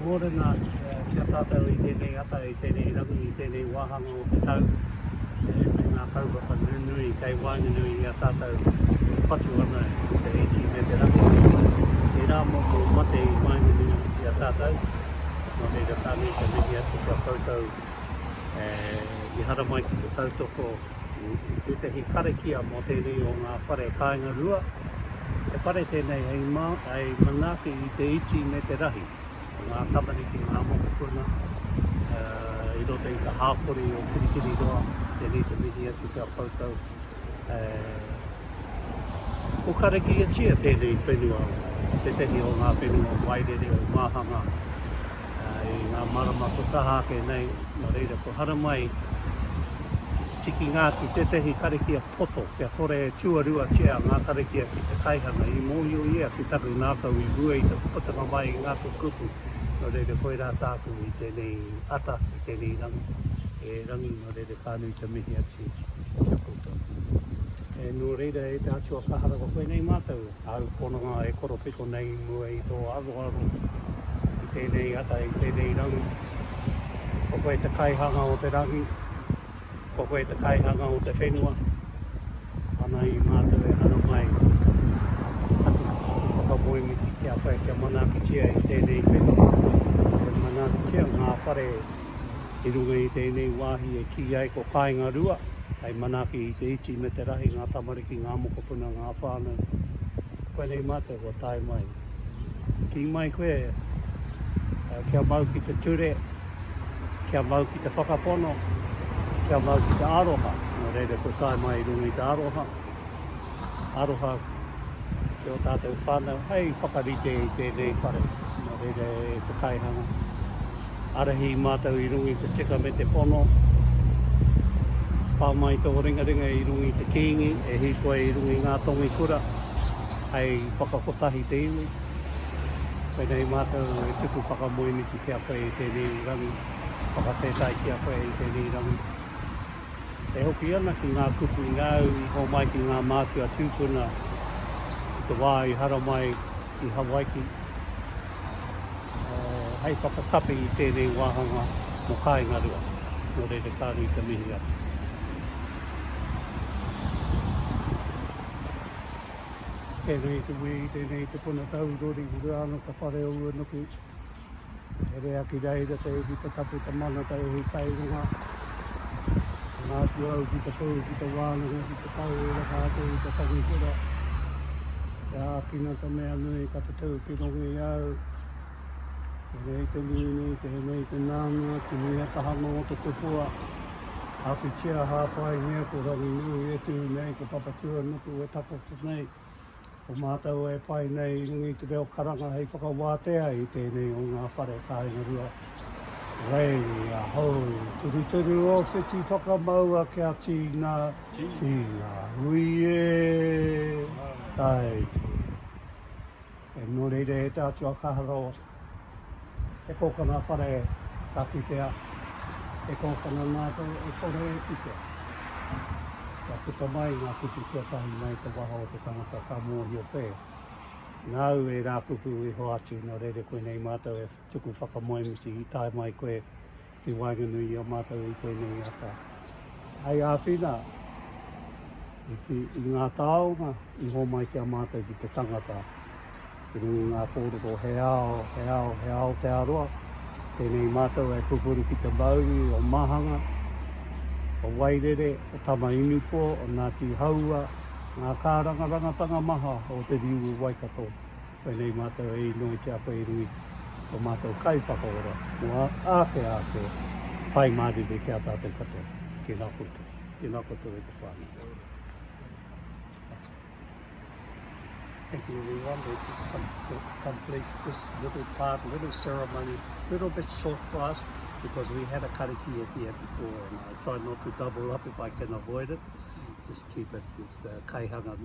mōrena ki a tātou i tēnei ata, i tēnei rangi, i tēnei wāhanga o te tau, me ngā kaupapa nunui kei waenganui i a tātou e patu ana i te iti me te rahi. Tērā momo mate i waenganui i a tātou, nō reira ka nui te mihi atu ki a koutou i haramai ki te tautoko i tētehi karakia mō tēnei o ngā whare kāinga rua. He whare tēnei hei, mā, hei manaaki i te iti me te rahi o ngā tamariki, ngā mokopuna uh, i roto i te hāpori o Kirikiriroa. Tēnei te mihi atu ki a koutou. Uh, ko karakiatia tēnei whenua, tētehi o ngā whenua wairere o Māhanga i ngā marama ko taha ake nei, nō reira ko haramai ki te tikinga atu tētehi karakia poto kia kore e tuaruatia ngā karakia ki te kaihanga. I mōhio ia ki taku ngākau i mua i te putanga mai i ngāku kupu, nō reira koirā tāku i tēnei ata, i tēnei rangi, e Rangi, nō reira ka nui te mihi atu ki a koutou. E, nō reira e te Atua kaha rawa koinei mātou. Āu pononga e koropiko nei i mua i tō aroaro i tēnei ata, i tēnei rangi. Ko koe te kaihanga o te rangi, ko koe te kaihanga o te whenua. Ana i mātou e haramai te taku tuku whakamoemiti ki a koe kia manaakitia i tēnei whenua, kia manaakitia ngā whare I runga i tēnei wāhi e kī ai ko Kāinga Rua, hei manaaki i te iti me te rahi, ngā tamariki, ngā mokopuna, ngā whānau. Koinei mātou kua tae mai. Kī mai koe, kia mau ki te ture, kia mau ki te whakapono, kia mau ki te aroha. Nō reira kua tae mai i runga i te aroha. Aroha ki ō tātou whānau hei whakarite i tēnei whare, nō reira e te kaihanga. Ārahi i mātou i runga i te tika me te pono. Pā mai tō ringaringa i runga i te Kīngi, e hīkoi i runga i ngā tongi kura hei whakakotahi te iwi. Koinei mātou e tuku whakamoemiti ki a koe i tēnei rangi, whakawhetai ki a koe i tēnei rangi. E hoki ana ki ngā kupu nāu i homai ki ngā mātua tūpuna i te wā i haramai i Hawaiki, hei whakakapi i tēnei wāhanga mō Kāingarua. Nō reira ka nui te mihi atu. Tēnei te wī, tēnei te puna taurori, ura ana te whare o Uenuku. Herea ki reira te iwi, te tapu, te mana, te ihi kai runga. Hanga atu au ki te pou, ki te wānanga, ki te tau e raka ake i te tangihura. Te ākina te mea nui ka tatū ki runga i au. Tēnei te nui nei, tēnei te nānga, tinia taha nō te tupua. Āpitia hāpaingia ko Ranginui e tū nei, ko Papatūānuku e takoto nei. Ko mātou e pai nei i runga i te reo karanga hei whakawātea i tēnei o ngā whare kāinga rua. Rei a hou, turuturu o whiti whakamaua kia tīna, tīna hui e, tae ki. E nō reira e te Atua kaha rawa, he kōkana whare ka kitea, he kōkana ngākau e kore e kitea. Kia puta mai ngā kupu tuatahi mai te waha o te tangata ka mōhio koe, nāu ērā kupu i hoatu, nō reira koinei mātou e tuku whakamoemiti i tae mai koe ki waenganui i a mātou i tēnei ata. Hei āwhina i, i ngā taonga i homai ki a mātou ki te tangata i runga i ngā kōrero he ao, he ao, he Aotearoa. Tēnei mātou e pupuru ki te mauri o Mahanga, o Wairere, o Tama-inu-pō, o Ngāti Haua, ngā kārangarangatanga maha o te riu o Waikato. Koinei mātou e inoi ki a koe i runga i tō mātou Kaiwhakaora mō āke āke, pai mārire ki a tātou katoa. Tēnā koutou. Tēnā koutou e te whānau. Thank you everyone. That just com completes this little part, little ceremony, little bit short for us because we had a karakia here before and I try not to double up if I can avoid it. Just keep it as the kaihanga.